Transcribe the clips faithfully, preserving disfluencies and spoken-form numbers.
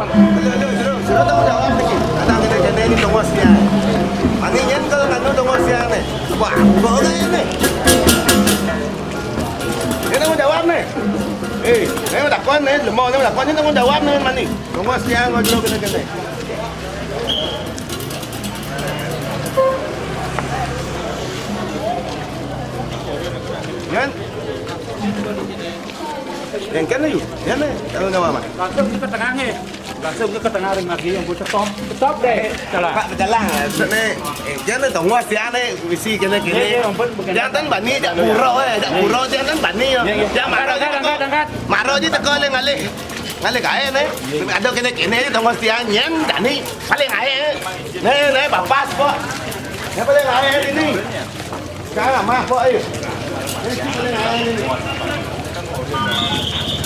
Aduh, aduh, aduh, suruh tanggung jawab niki. Anak kene-kene ni tunggu siang. Mani nyen kalau nganu tunggu siang ni. Wah, kok kayak ni? Ini tanggung jawab ni. Eh, ini udah kon ni, lemau ni udah kon ni tanggung jawab ni mani. Tunggu siang kau dulu kene-kene. Yan. Yan kan ayu. Yan ni, tanggung jawab mah. Langsung ke tengah ni. Langsung ke tengah ring lagi yang bocah top. Top deh. Salah. Pak berjalan. Maksudnya, eh, jangan tunggu siang ni, misi kene-kene. Iya, iya, ampun, bukan. Jangan tan bani, jak pura, eh, jak pura, jangan tan bani, ya. Iya, iya. Jangan marah, angkat, angkat, angkat. Marah je teko le ngalih. Ngalih kae ni. Ada kene-kene je tunggu siang, nyen, dani. Paling ae. Ni, ni, bapas kok. Ni paling ae ini. Sekarang mah kok, ayo. Ni si paling ae ini.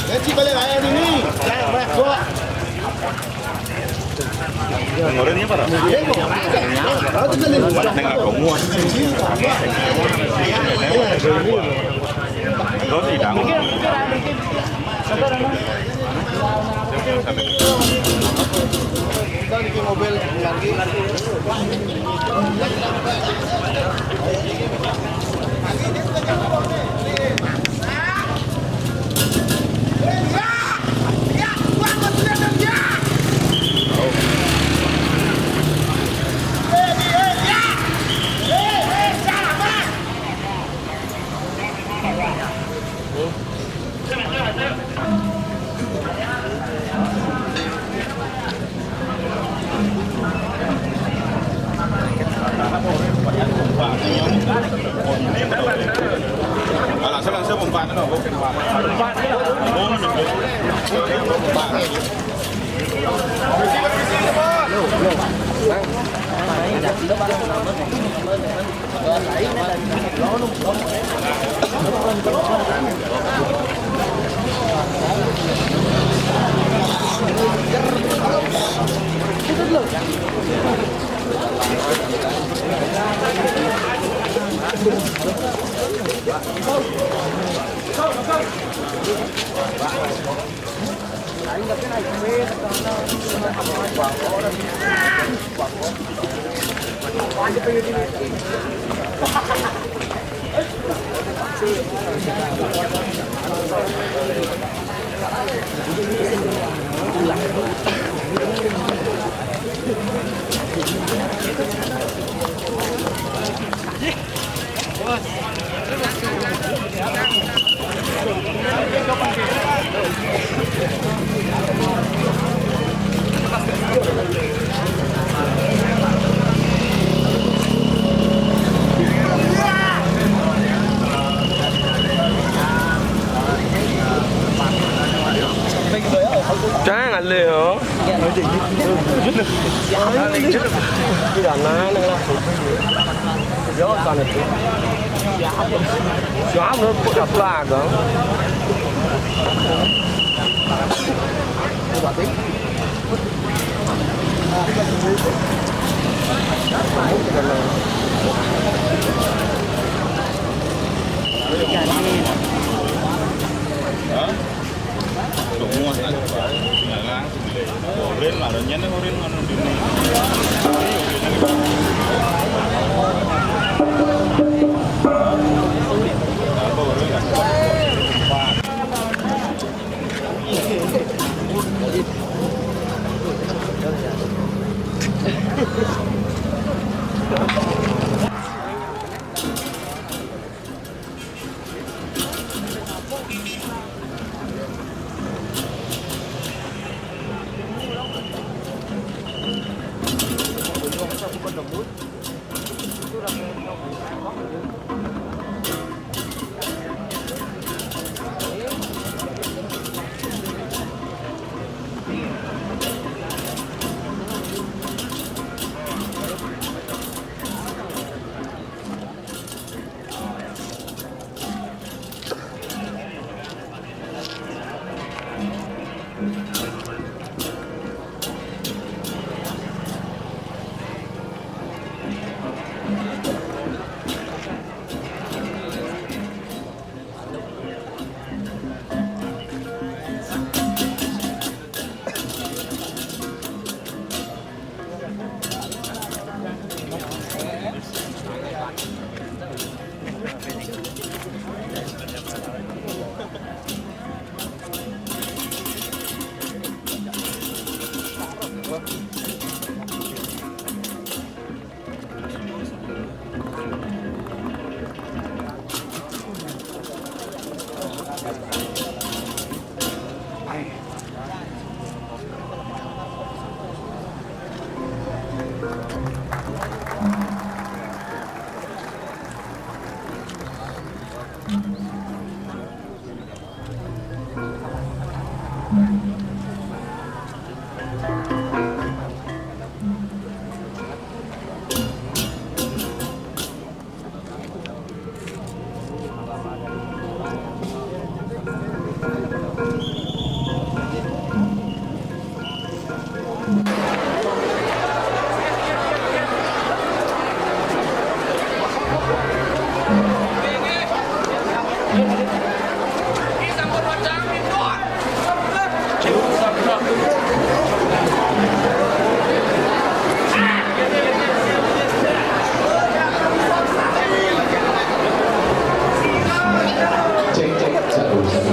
Ni si paling ae ini. Sekarang mah kok. Ngorennya apa? Mana nengah kamu? Kau sih dang. Jangan alih, oh. Tidak, nah, nah, nah. Jauh sana tu. Siapa nak put dah pelan tu? Hah? Semua tak ada. Oren lah, nyen oren mana dulu. Cek, cek, satu, satu.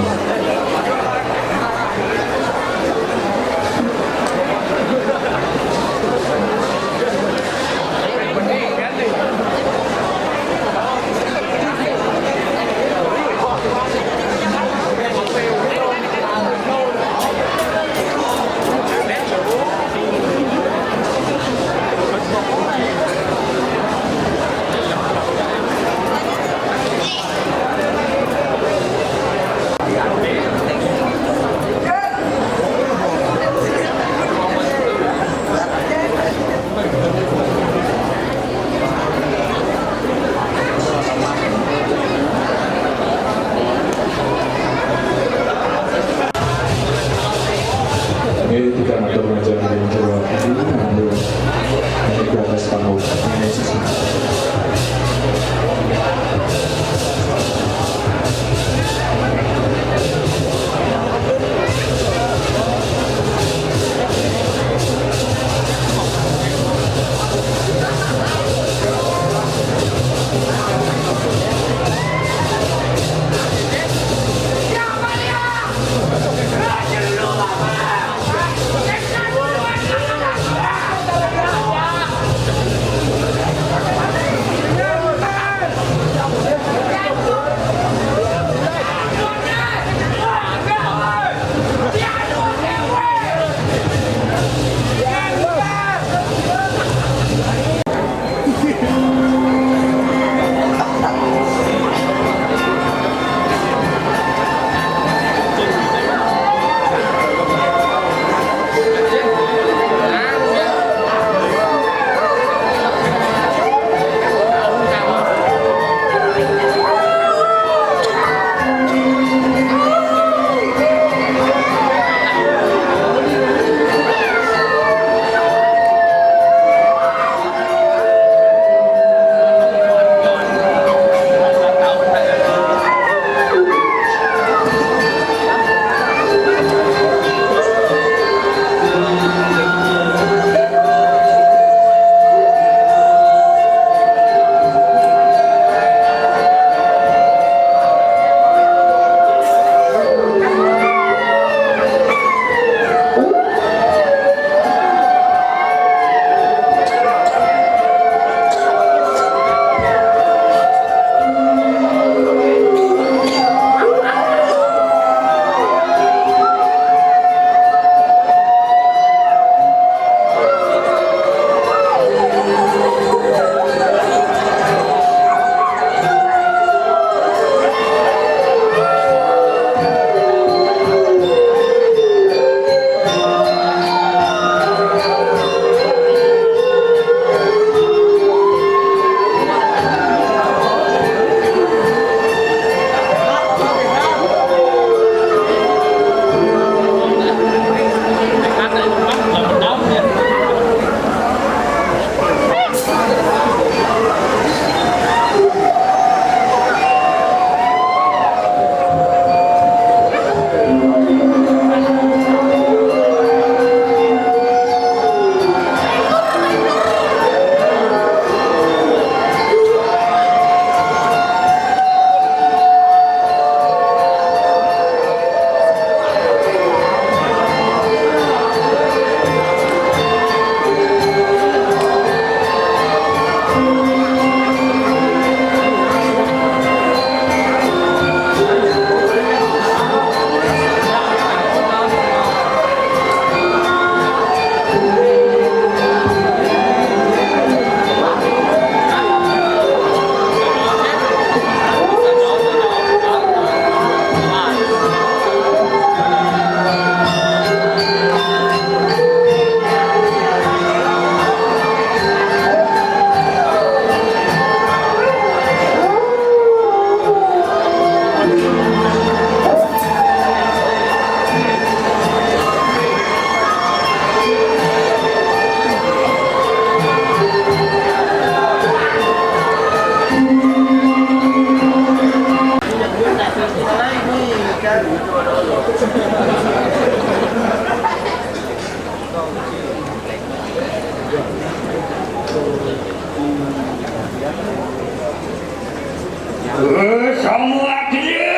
Eh, semua dia.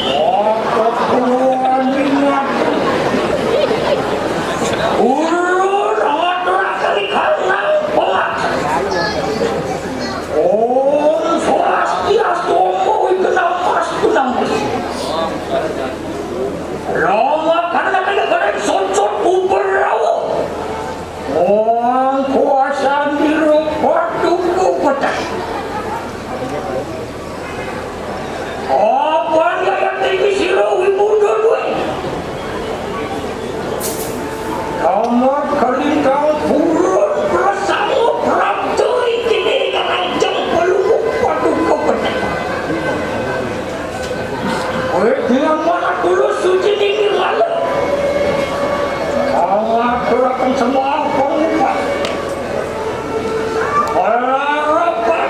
Apa keperluan ini? Ulun atur kali kalang pelak. Om Swastiastu, Om Mawi Kenang Pastu Nang Besi. Rama karena kena kena soncot uber rawa. Om kuasa nirupa duku petah. Apan gaya tinggi sira wibuda duwe. Amat kalintang purun prasanga prapta ing kene karanjang pelungguh paduka petah. Kowe bilang mana tulus suci ning nirwala. Amat turaken semua pengubah. Harapan.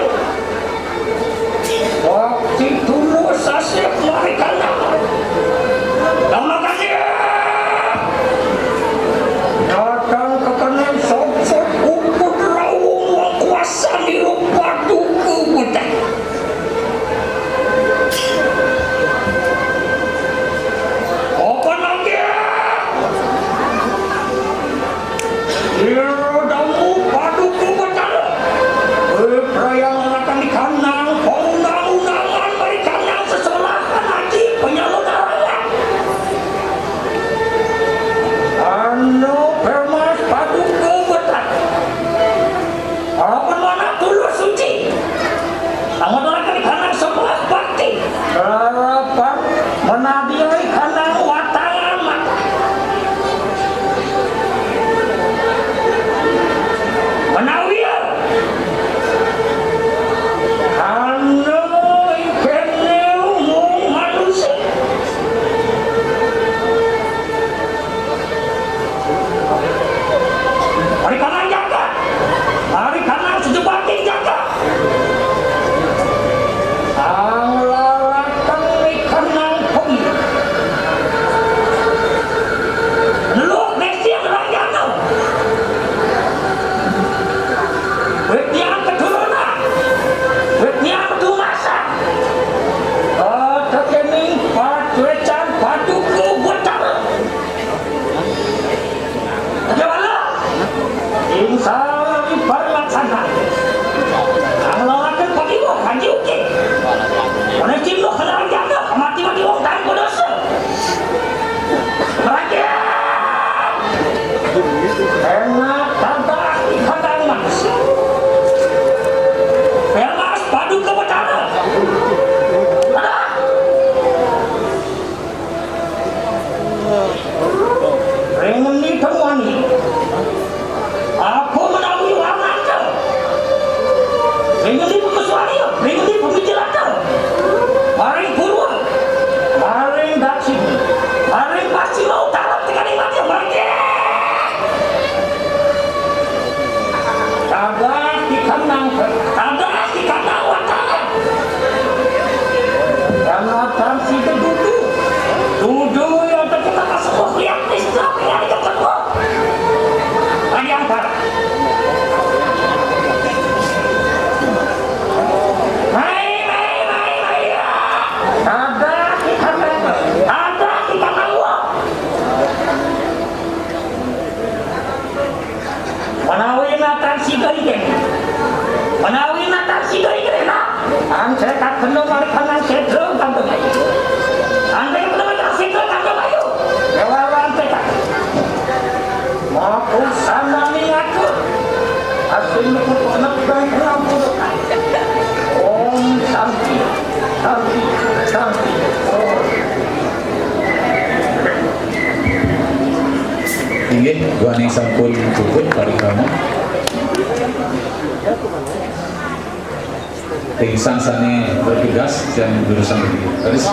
Waktu dulu sasip mari kandang. Nama kasih. Datang ke kene songsot uput rawung wong kuasa niru paduka buta. Apa nangkil? Ira damu paduka betara. Eh, prayang akan dikanang, pengundang-undangan berikanang sesolahan haji penyalur arangan. Anu permas paduka betara. Apa mana tulus suci? Amun lagi kanang sebelah bakti. Harapan menabi kanang watangan mata. Menawi ya. Anu ikene umum manusia. Mari kanang jaga. Mari kanang sejebati jaga. Ang lalateng ikenang pemir. Neluk besti ranjana. Wit niang keturunan. Wit niang ketumasan. Tekening patwecan paduka betara. Jawala. Insya Allah diperlaksana. Ang lawaken padiwa kanji uki. Mana cimno kenal jaga kemati mati wong tan kodosa. Raja. Enak tata ikan manis. Emas paduka betara. Aduh. Ring ngendi temuan iki? Apa menawi warnanya? Ring ngendi pemesuannya? Ring ngendi pemikirannya? Maring purwa, maring daksina, maring pascima utara tekaning mati mati. Tadah dikenang, tadah dikenang wataran. Yang akan si kedudu, dudu yang terkena kasus lihat Islam yang dikepuk. Bayangkan. Mai, mai, mai, mai, ya. Tadah dikenang, tadah dikenang wah. Menawi natan sida iki. Menawi natan sida iki, nah. Ang cekat kena mari kanan sedra kanggo bayu. Ang cekat kena mari sedra kanggo bayu. Dewa lan cekat. Maku sandani ngatur. Asing metu penek dan pengampun. Om Santi, Santi, Santi, Om. Inggih, duaning sampun puput parikrama. Ring sang sane bertugas dan jurusan. Terus.